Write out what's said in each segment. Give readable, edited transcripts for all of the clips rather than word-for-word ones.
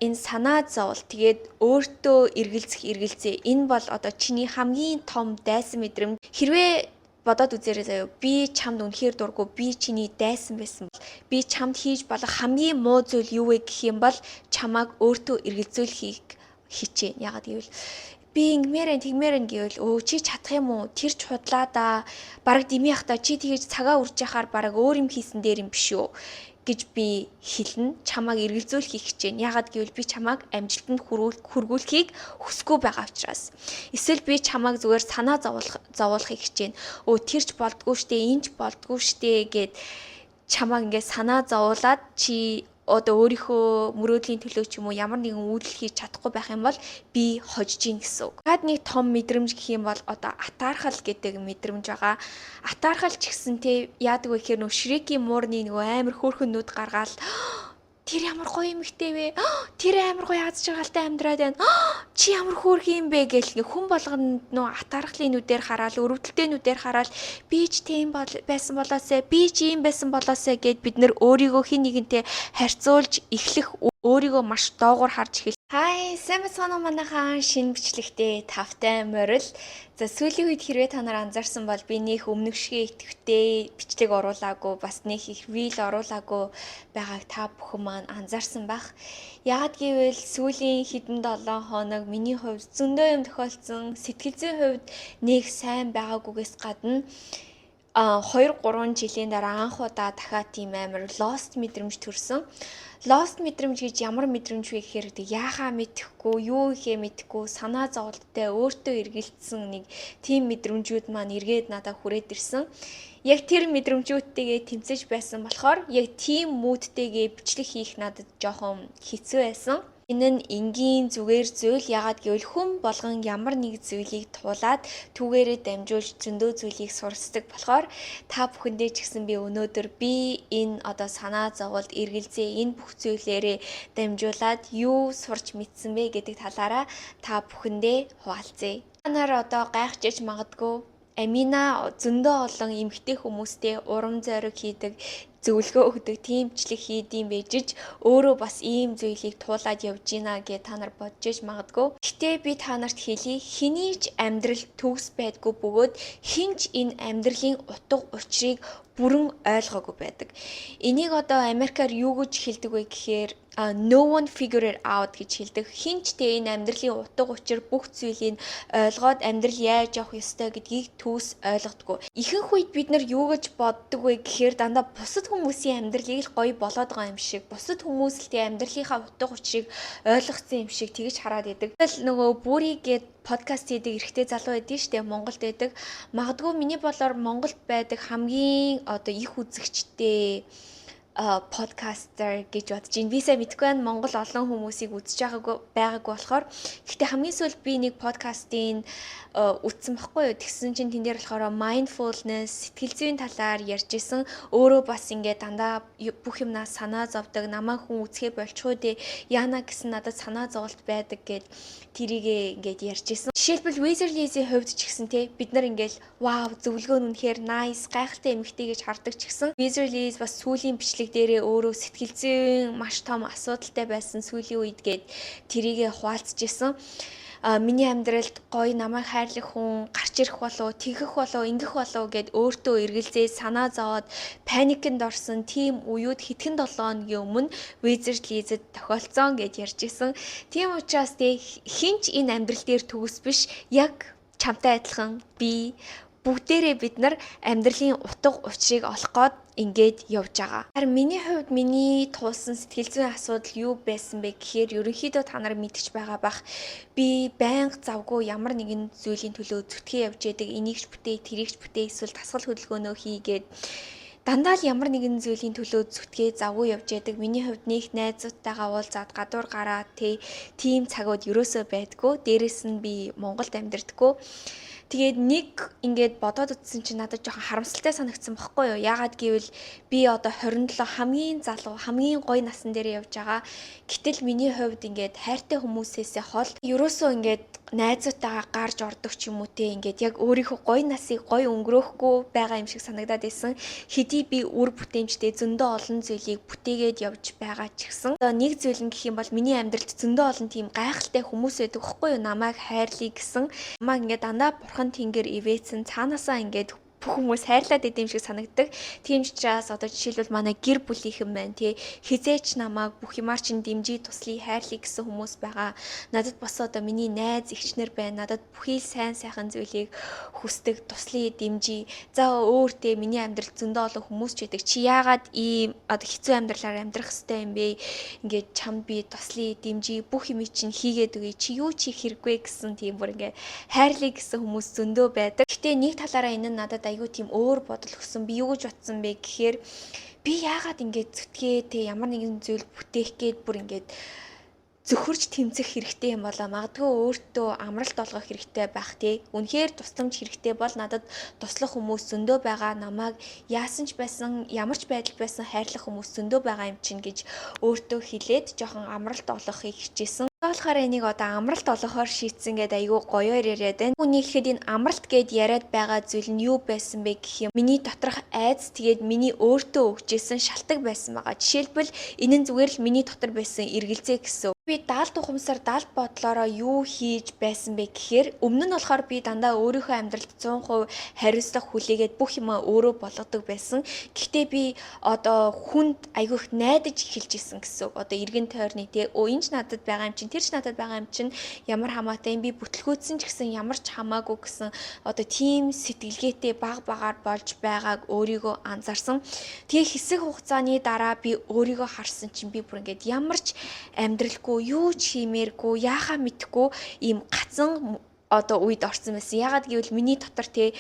Энэ санаа зовол, тэгээд өөртөө эргэлзэх эргэлзээ, энэ бол одоо чиний хамгийн том дайсан мэдрэмж. Хэрвээ бодоод үзээрэй заяа. Би чамд үнэхээр дургүй, би чиний дайсан байсан бол би чамд хийж болох хамгийн муу зүйл юу вэ гэх юм бол чамааг өөртөө эргэлзүүлэхийг хичээн. Яагаад гэвэл би ингэмээр энэ тэгмээр энэ гэвэл өө, чи чадах юм уу? Тэр ч худлаа да. Бараг дими явах та, чи тэгэж цагаа үрж яхаар бараг өөр юм хийсэн дээр юм биш үү гэж би хэлнэ. Чамааг эргэлзүүлэхийг хичээнэ. Яагаад гэвэл би чамааг амжилтанд хүргүүлэхийг хүсэхгүй байгаа учраас. Эсвэл би чамааг зүгээр санаа зовуулахыг хичээнэ. Өө, тэр ч болдгоо штэ, энэ ч болдгоо штэ гэд чамааг ингээд санаа зовуулаад, чи одоо өөрийнхөө мөрөөдлийн төлөө ч юм уу ямар нэгэн үйлдэл хийж чадахгүй байх юм бол би хожиж гин гэсэн үг. Дахиад нэг том мэдрэмж гэх юм бол одоо атаархал гэдэг мэдрэмж байгаа. Атаархал ч гэсэн те, яадаг вэ гэхээр нөө Шрекийн муурны нөгөө амар хөөрхөн нүд гаргаал, тэр ямар гоё эмэгтэй вэ? Тэр амар гоё аз жаргалтай амьдраад байна. Чи ямар хөөрхөн юм бэ гэл ингээ хүн болгонд нөө атаархлын нүдээр хараал, өрөвдөлтэй нүдээр хараал, би ч тийм бол байсан болоосай, би ч ийм байсан болоосай гэд бид нэр өөрийгөө хэн нэгэнтэй харьцуулж эхлэх, өөрийгөө маш доогуур харж эхэл. Хай, сайн байцгаана уу, манайхан? Шинэ бичлэгтээ тавтай морил. За, сүүлийн үед хэрвээ та нар анзаарсан бол би нэх өмнөх шигээ идэвхтэй бичлэг оруулаагүй, бас нэх их reel оруулаагүй байгааг та бүхэн маань анзаарсан бах. Яагаад гэвэл сүүлийн хэдэн 7 хоног миний хувьд зөндөө юм тохиолдсон. Сэтгэл зүйн хувьд нэг сайн байгаагүйгээс гадна 2 3 жилийн дараа анх удаа дахиад тийм амар lost мэдрэмж төрсөн. Lost мэдрэмж гэж ямар мэдрэмж вэ гэхээр яахаа мэдэхгүй, юу ихээ мэдэхгүй, санаа зовлттой, өөртөө эргэлдсэн нэг тийм мэдрэмжүүд маань эргээд надад хүрээд ирсэн. Яг тэр мэдрэмжүүдтэйгээ тэмцэж байсан болохоор яг тийм mood тэйгээ бичлэг хийх надад жоохон хэцүү байсан. Энэ нь энгийн зүгээр зүйл. Яагаад гэвэл хүн болгон ямар нэг зүйлийг туулаад түүгээрээ дамжуулж зөндөө зүйлийг суралцдаг болохоор та бүхэндээ ч гэсэн би өнөөдөр би энэ одоо санаа зоволт, эргэлзээ, энэ бүх зүйлээрээ дамжуулаад юу сурч мэдсэн бэ гэдэг талаараа та бүхэндээ хуваалцъя. Та нар одоо гайхаж магадгүй, Амина зөндөө олон эмэгтэй хүмүүстэй урам зориг хийдэг, зөвлөгөө өгдөг тийм бичлэг хийдэм байжиж өөрөө бас ийм зүйлийг туулаад явж гинэ гэж та нар бодож иж магадгүй. Гэхдээ би та нарт хэлье, хэний ч амьдрал төгс байдгүй бөгөөд хэн ч энэ амьдралын утга учирыг бүрэн ойлгоогүй байдаг. Энийг одоо Америкаар юу гэж хэлдэг вэ гэхээр "No one figure it out" гэж хэлдэг. Хэн ч тэ энэ амьдралын утга учир бүх зүйлийг ойлгоод амьдрал яаж явах ёстой гэдгийг төгс ойлгодгоо. Ихэнх үед бид нар юу гэж боддог вэ гэхээр дандаа бусад хүмүүсийн амьдралыг л гоё болоод байгаа юм шиг, бусад хүмүүс л тэ амьдралынхаа утга учирыг ойлгоцсон юм шиг тэгж хараад идэг. Тэгэл нөгөө бүрий гээд подкаст хийдэг эрэгтэй залуу байдгийн штэ, Монголд байдаг. Магадгүй миний бодлоор Монголд байдаг хамгийн одоо их үзэгчтэй podcaster гэж бодож байна. Би сайн мэдэхгүй байна. Монгол олон хүмүүсийг үзэж байгаагүй болохоор. Гэхдээ хамгийн сүүлд би нэг подкастын үзсэн баггүй юу. Тэгсэн чинь тэн дээр болохоор mindfulness, сэтгэл зүйн талаар ярьж исэн. Өөрөө бас ингээд дандаа бүх юмнаас санаа зовдөг. Намайг хүн үзэхээ болчихоо дээ. Яана гэсэн надад санаа зовлт байдаг гэд тэрийг ингээд ярьж исэн. Жишээлбэл, Wizard Liz-ийн хувьд ч гэсэн те, бид нар ингээл вау, зөвлөгөө нь үнэхээр nice, гайхалтай эмэгтэй гэж хардаг ч гэсэн Wizard Liz бас сүүлийн бичлэг дээрээ өөрөө сэтгэл зүйн маш том асуудалтай байсан сүүлийн үед гээд тэрийгэ хуваалцж исэн. Миний амьдралд гоё намайг хайрлах хүн гарч ирэх болов, тэгэх болов, ингэх болов гэд өөртөө эргэлзээ, санаа зовоод panic энд орсон тийм үеуд хэдхэн 7 хоногийн өмнө Wizard Liz-д тохиолдсон гэд ярьж исэн. Тийм учраас тэ, хэн ч энэ амьдрал дээр төгс биш. Яг чамтай адилхан би, бүгдээрээ бид нар амьдралын утга учирыг олох гээд ингээд явж байгаа. Харин миний хувьд миний туулсан сэтгэл зүйн асуудал юу байсан бэ гэхээр ерөнхийдөө та нар мэдчих байгаа бах. Би байнга завгүй ямар нэгэн зүйлийн төлөө зүтгэе явж яадаг. Энийг ч бүтээ, тэрийг ч бүтээ, эсвэл дасгал хөдөлгөөнөө хийгээд дандаа л ямар нэгэн зүйлийн төлөө зүтгээ, завгүй явж яадаг. Миний хувьд нэг найзуудтайгаа уулзаад гадуур гараад тэ, тийм цагууд ерөөсөө байдгүй. Дээрэс нь би Монголд амьдардаггүй. Тэгээд нэг ингээд бодоод үзсэн чинь надад жоохон харамсалтай санагдсан бохгүй юу? Яагаад гэвэл би одоо 27, хамгийн залуу, хамгийн гоё насан дээр явж байгаа. Гэтэл миний хувьд ингээд хайртай хүмүүсээсээ хол, ерөөсөө ингээд найзуудтайгаа гарч ордог ч юм уу те, ингээд яг өөрийнхөө гоё насыг гоё өнгөрөөхгүй байгаа юм шиг санагдаад байсан. Хэдий би үр бүтээмжтэй, зөндөө олон зүйлийг бүтээгээд явж байгаа ч гэсэн, одоо нэг зүйл нь гэх юм бол миний амьдралд зөндөө олон тийм гайхалтай хүмүүс байдаг хгүй юу? Намайг хайрлая гэсэн. Намайг ингээд дандаа бурхан тэнгэр ивээсэн, цаанаасаа ингээд бүх хүмүүс хайрлаад идэм шиг санагддаг. Тийм ч учраас одоо жишээлбэл манай гэр бүлийнхэн байна, тий. Хэзээ ч намайг бүх юмаар чинь дэмжиж, туслая, хайрлая гэсэн хүмүүс байгаа. Надад бас одоо миний найз эгч нар байна. Надад бүхий л сайн сайхан зүйлийг хүсдэг, туслая, дэмжиж. За, өөр те, миний амьдралд зөндөө олон хүмүүс ч байдаг. Чи яагаад ийм одоо хэцүү амьдралаар амьдрах хэвтэй юм бэ? Ингээд чамд би туслая, дэмжиж, бүх юмыг чинь хийгээд өгье. Чи юу ч хийх хэрэггүй гэсэн, тийм бүр ингээд хайрлая гэсэн хүмүүс зөндөө байдаг. Гэтэ нэг талаараа энэ нь надад айгүй тийм өөр бодол өгсөн. Би юу гэж бодсон бэ гэхээр би яагаад ингэж зүтгээ те, ямар нэгэн зүйл бүтээх гээд бүр ингэж зөхөрч тэмцэх хэрэгтэй юм болоо? Магадгүй өөртөө амралт олгох хэрэгтэй байх, тий. Үнэхээр тусламж хэрэгтэй бол надад туслах хүмүүс зөндөө байгаа. Намайг яасан ч байсан, ямар ч байдал байсан хайрлах хүмүүс зөндөө байгаа юм чинь гэж өөртөө хэлээд жоохон амралт олгохыг хичээсэн. Болохоор энийг одоо амралт олгохоор шийдсэн гэдэг айгүй гоёор яриад байна. Үүний гэхэд энэ амралт гэд яриад байгаа зүйл нь юу байсан бэ гэх юм. Миний доторх айдас, тэгээд миний өөртөө өгчээсэн шалтаг байсан байгаа. Жишээлбэл, энэ нь зүгээр л миний дотор байсан эргэлзээ гэсэн. Би даалт ухамсар, даалт бодлороо юу хийж байсан бэ гэхээр өмнө нь болохоор би дандаа өөрийнхөө амьдралд 100% хариуцлага хүлээгээд бүх юмаа өөрөө болгодог байсан. Гэхдээ би одоо хүнд айгүй их найдаж эхэлж исэн гэсэн үг. Одоо эргэн тойрны те, өө, энэ ч надад байгаа юм чинь, тэр ч надад байгаа юм чинь, ямар хамаатай юм, би бүтлгүүцсэн ч гэсэн ямар ч хамаагүй гэсэн одоо тийм сэтгэлгээтэй баг багаар болж байгааг өөрийгөө анзаарсан. Тэгээ хэсэг хугацааны дараа би өөрийгөө харсан чинь би бүр ингээд ямар ч амьдралгүй, юу ч хиймээргүй, яахаа мэдэхгүй ийм гацсан одоо үед орсон байсан. Ягаад гэвэл миний дотор те,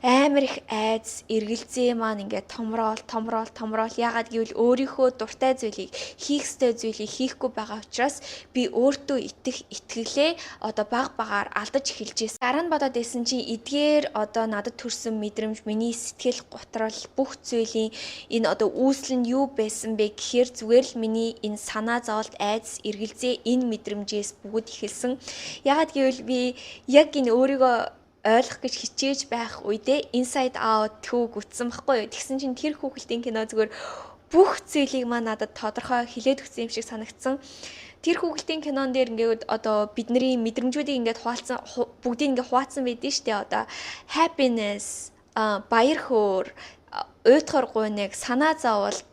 амар их айдас, эргэлзээ маань ингээд томроол, томроол, томроол. Ягаад гэвэл өөрийнхөө дуртай зүйлийг хийх ёстой зүйлийг хийхгүй байгаа учраас би өөртөө итгэх итгэлээ одоо баг багаар алдаж эхэлж байсан. Дараа нь бодоод байсан чинь эдгээр одоо надад төрсэн мэдрэмж, миний сэтгэл гутрал, бүх зүйлийн энэ одоо үүсэл нь юу байсан бэ гэхээр зүгээр л миний энэ санаа зоволт, айдас, эргэлзээ, энэ мэдрэмжээс бүгд эхэлсэн. Ягаад гэвэл би яг энэ өөрийгөө ойлгох гэж хичээж байх үедээ Inside Out 2 үзсэн байхгүй юу. Тэгсэн чинь тэр хүүхэлдийн кино зүгээр бүх зүйлийг маань надад тодорхой хэлээд өгсөн юм шиг санагдсан. Тэр хүүхэлдийн кинон дээр ингээд одоо бидний мэдрэмжүүдийг ингээд хуваалцсан, бүгдийг ингээд хуваацсан байдсан шүү дээ. Одоо happiness, баяр хөөр, уйтгар гуйнаг, санаа зоволт,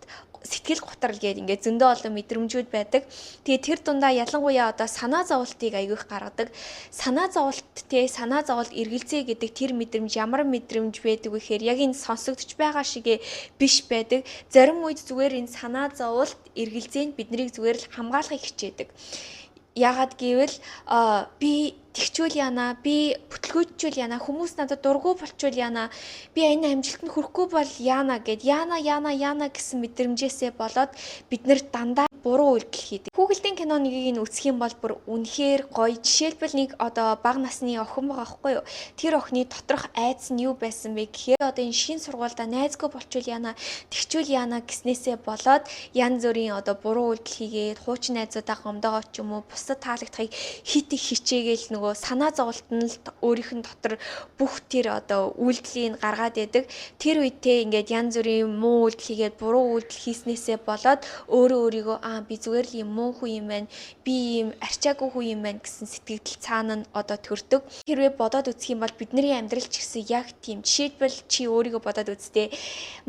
сэтгэл гутрал гээд ингээд зөндөө олон мэдрэмжүүд байдаг. Тэгээ тэр дундаа ялангуяа одоо санаа зоволтыг аягүй их гаргадаг. Санаа зоволт те, санаа зоволт, эргэлзээ гэдэг тэр мэдрэмж ямар мэдрэмж байдаг вэ гэхээр яг энэ сонсогдож байгаа шигээ биш байдаг. Зарим үед зүгээр энэ санаа зоволт, эргэлзээ нь биднийг зүгээр л хамгаалахыг хичээдэг. Яагаад гэвэл би тэгчүүл яана, би бүтлгүүчүүл яана, хүмүүс надад дургүй болчвол яана, би энэ амжилтанд хүрэхгүй бол яана гэд яана, яана, яана гэсэн мэдрэмжээсээ болоод бид нэр дандаа буруу үйлдэл хийдэг. Хүүхэлдийн кино нэгийг нь үзэх юм бол бүр үнэхээр гоё. Жишээлбэл, нэг одоо бага насны охин байгаа байхгүй юу? Тэр охины доторх айдас нь юу байсан бэ гэхээр одоо энэ шинэ сургуульдаа найзгүй болчвол яана, тэгчүүл яана гэснээсээ болоод янз бүрийн одоо буруу үйлдэл хийгээд, хуучин найзуудаа гомдоогоо ч юм уу, бусдад таалагдахыг хит их хичээгээл нөгөө санаа зоволт нь л өөрийнх нь дотор бүх тэр одоо үйлдэлийг гаргаад байдаг. Тэр үед те, ингээд янз бүрийн муу үйлдэл хийгээд, буруу үйлдэл хийснээсээ болоод өөрөө өөрийгөө "Аа, би зүгээр л юм муу хүн юм байна. Би ийм арчаагүй хүн юм байна" гэсэн сэтгэгдэл цаана нь одоо төрдөг. Хэрвээ бодоод үзэх юм бол бидний амьдрал ч гэсэн яг тийм. Жишээлбэл, чи өөрийгөө бодоод үзтээ.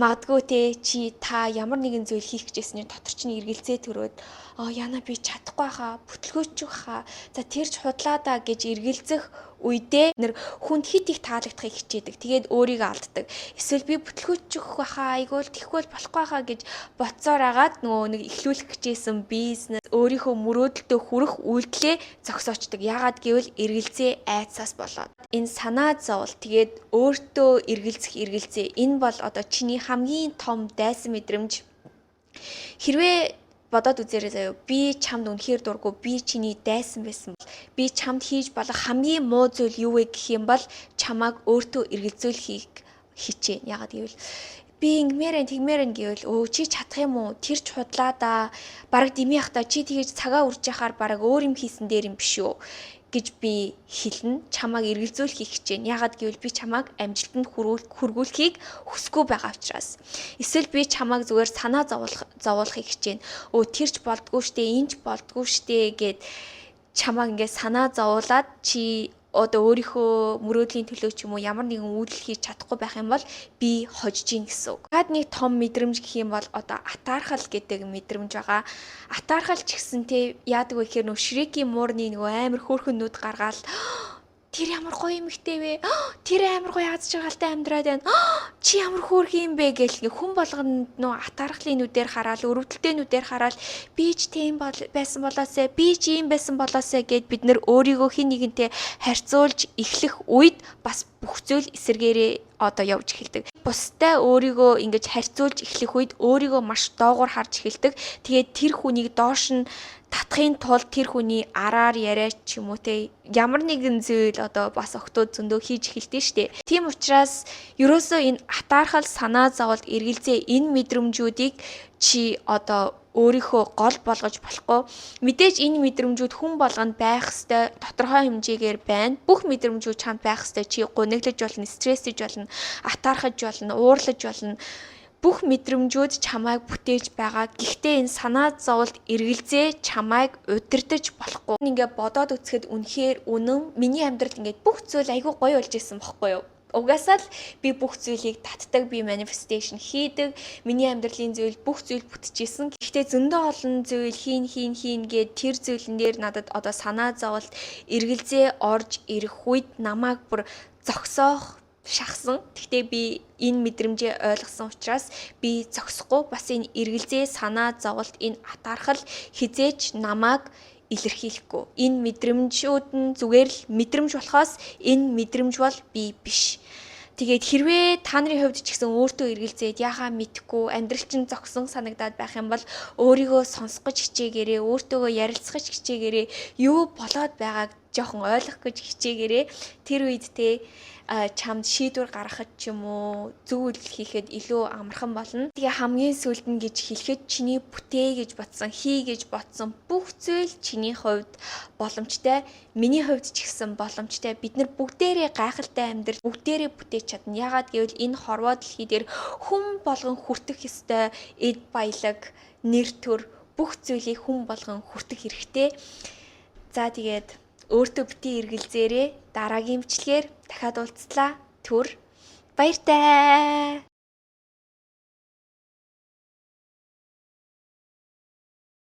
Магадгүй те, чи та ямар нэгэн зүйл хийх гэжсэн чинь дотор чинь эргэлзээ төрөөд, "Аа, яна, би чадахгүй хаа, бүтлгөөчих хаа. За, тэр ч худлаа да" гэж эргэлзэх үедээ нэр хүнд хит их таалагдахыг хичээдэг. Тэгээд өөрийгөө алддаг. Эсвэл би бүтлгүүчих байхаа, айгүй л тэхгүй бол болохгүй хаа гэж бодсоор агаад нөгөө нэг эхлүүлэх гэжсэн бизнес, өөрийнхөө мөрөөдөлтөд хүрэх үйлдэлээ зогсоочдөг. Яагаад гэвэл эргэлзээ, айдсаас болоод. Энэ санаа зовол, тэгээд өөртөө эргэлзэх эргэлзээ, энэ бол одоо чиний хамгийн том дайсан мэдрэмж. Хэрвээ Бодоод үзээрэй заяа. Би чамд үнэхээр дургүй, би чиний дайсан байсан бол би чамд хийж болох хамгийн муу зүйл юу вэ гэх юм бол чамааг өөртөө эргэлзүүлэхийг хичээн. Яагаад гэвэл би ингэмээр энэ тэгмээр энэ гэвэл өө, чи чадах юм уу? Тэр ч худлаа да. Бараг дими явах та, чи тэгэж цагаа үрж яхаар бараг өөр юм хийсэн дээр юм биш үү гэж би хэлнэ. Чамааг эргэлзүүлэхийг хичээнэ. Яагаад гэвэл би чамааг амжилтанд хүргүүлэхийг хүсэхгүй байгаа учраас. Эсвэл би чамааг зүгээр санаа зовуулахыг хичээнэ. Өө, тэр ч болдгоо штэ, энэ ч болдгоо штэ гэд чамааг ингээд санаа зовуулаад, чи одоо өөрийнхөө мөрөөдлийн төлөө ч юм уу ямар нэгэн үйлдэл хийж чадахгүй байх юм бол би хожиж гин гэсэн үг. Дахиад нэг том мэдрэмж гэх юм бол одоо атаархал гэдэг мэдрэмж байгаа. Атаархал ч гэсэн те, яадаг вэ гэхээр нөө Шрекийн муурны нөгөө амар хөөрхөн нүд гаргаал, тэр ямар гоё эмэгтэй вэ? Тэр амар гоё аз жаргалтай амьдраад байна. Чи ямар хөөрхөн юм бэ гэл ингээ хүн болгонд нөө атаархлын нүдээр хараал, өрөвдөлтэй нүдээр хараал, би ч тийм бол байсан болоосай, би ч ийм байсан болоосай гэд бид нэр өөрийгөө хэн нэгэнтэй харьцуулж эхлэх үед бас бүх зүйл эсэргээрээ одоо явж эхэлдэг. Бусдаа өөрийгөө ингэж харьцуулж эхлэх үед өөрийгөө маш доогуур харж эхэлдэг. Тэгээд тэр хүнийг доош нь татахын тулд тэр хүний араар яриа ч юм уу те, ямар нэгэн зүйл одоо бас охтууд зөндөө хийж эхэлдэг штэ. Тийм учраас ерөөсөө энэ атаархал, санаа зоволт, эргэлзээ, энэ мэдрэмжүүдийг чи одоо өөрийнхөө гол болгож болохгүй. Мэдээж энэ мэдрэмжүүд хүн болгонд байх ёстой, тодорхой хэмжээгээр байна. Бүх мэдрэмжүүд чамд байх ёстой. Чи гуниглаж болно, стрессэж болно, атаархаж болно, уурлаж болно, бүх мэдрэмжүүд чамайг бүтээж байгаа. Гэхдээ энэ санаа зоволт, эргэлзээ чамайг удирдах болохгүй. Ингээ бодоод үзэхэд үнэхээр үнэн, миний амьдралд ингээд бүх зүйл айгүй гоё болж исэн бохгүй юу? Угаасаа л би бүх зүйлийг татдаг, би manifestation хийдэг. Миний амьдралын зүйл, бүх зүйл бүтчихсэн. Гэхдээ зөндөө олон зүйл хийн хийн хийн гээд тэр зүйлэн дээр надад одоо санаа зоволт, эргэлзээ орж ирэх үед намайг бүр зогсоох шахсан. Гэхдээ би энэ мэдрэмжээ ойлгосон учраас би зогсохгүй. Бас энэ эргэлзээ, санаа зоволт, энэ атаархал хэзээ ч намайг илэрхийлэхгүй. Энэ мэдрэмжүүд нь зүгээр л мэдрэмж болохоос энэ мэдрэмж бол би биш. Тэгээд хэрвээ та нарын хувьд ч гэсэн өөртөө эргэлзээд, яхаа мэдэхгүй амьдрал чинь зогсон санагдаад байх юм бол өөрийгөө сонсох гэж хичээгээрээ, өөртөөгөө ярилцах гэж хичээгээрээ, юу болоод байгааг жоохон ойлгох гэж хичээгээрээ. Тэр үед те, чамд шийдвэр гаргахад ч юм уу зөв үйлдэл хийхэд илүү амархан болно. Тэгээ хамгийн сүүлд нь гэж хэлэхэд чиний бүтээ гэж бодсон, хий гэж бодсон бүх зүйл чиний хувьд боломжтой. Миний хувьд ч гэсэн боломжтой. Бид нар бүгдээрээ гайхалтай амьдрал, бүгдээрээ бүтээж чадна. Яагаад гэвэл энэ хорвоо дэлхий дээр хүн болгон хүртэх ёстой эд баялаг, нэр төр, бүх зүйлийг хүн болгон хүртэх хэрэгтэй. За, тэгээд өөртөө битгий эргэлзээрэй. Дараагийн бичлэгээр дахиад уулзлаа. Түр баяртай.